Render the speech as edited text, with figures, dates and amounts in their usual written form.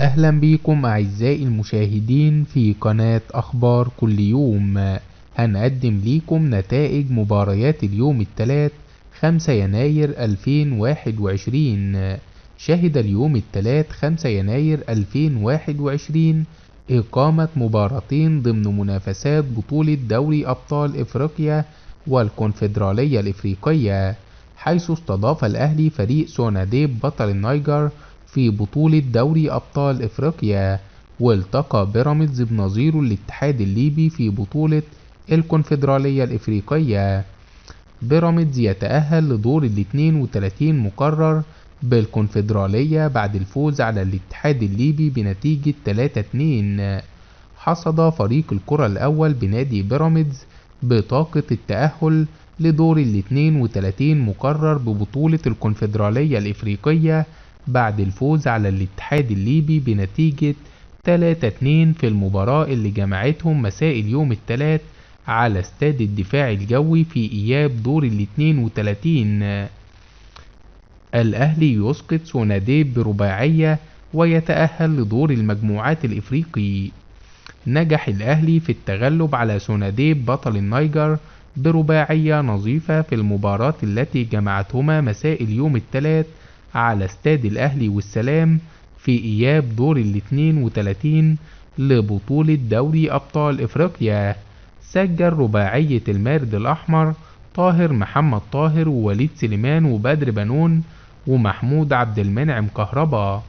أهلا بكم أعزائي المشاهدين في قناة أخبار كل يوم. هنقدم ليكم نتائج مباريات اليوم الثلاث 5 يناير 2021. شهد اليوم الثلاث 5 يناير 2021 إقامة مباراتين ضمن منافسات بطولة دوري أبطال إفريقيا والكونفدرالية الإفريقية، حيث استضاف الأهلي فريق سوناديب بطل النيجر في بطولة دوري أبطال إفريقيا، والتقى بيراميدز بنظيره الاتحاد الليبي في بطولة الكونفدرالية الإفريقية. بيراميدز يتأهل لدور ال 32 مقرر بالكونفدرالية بعد الفوز على الاتحاد الليبي بنتيجة 3-2. حصد فريق الكرة الأول بنادي بيراميدز بطاقة التأهل لدور ال 32 مقرر ببطولة الكونفدرالية الإفريقية بعد الفوز على الاتحاد الليبي بنتيجة 3-2 في المباراة اللي جمعتهم مساء اليوم الثلاث على استاد الدفاع الجوي في إياب دور ال 32. الأهلي يسقط سوناديب برباعية ويتأهل لدور المجموعات الإفريقي. نجح الأهلي في التغلب على سوناديب بطل النيجر برباعية نظيفة في المباراة التي جمعتهما مساء اليوم الثلاث على استاد الأهلي والسلام في إياب دور ال 32 لبطولة دوري أبطال إفريقيا. سجل رباعية المارد الأحمر طاهر محمد طاهر ووليد سليمان وبدر بنون ومحمود عبد المنعم كهربا.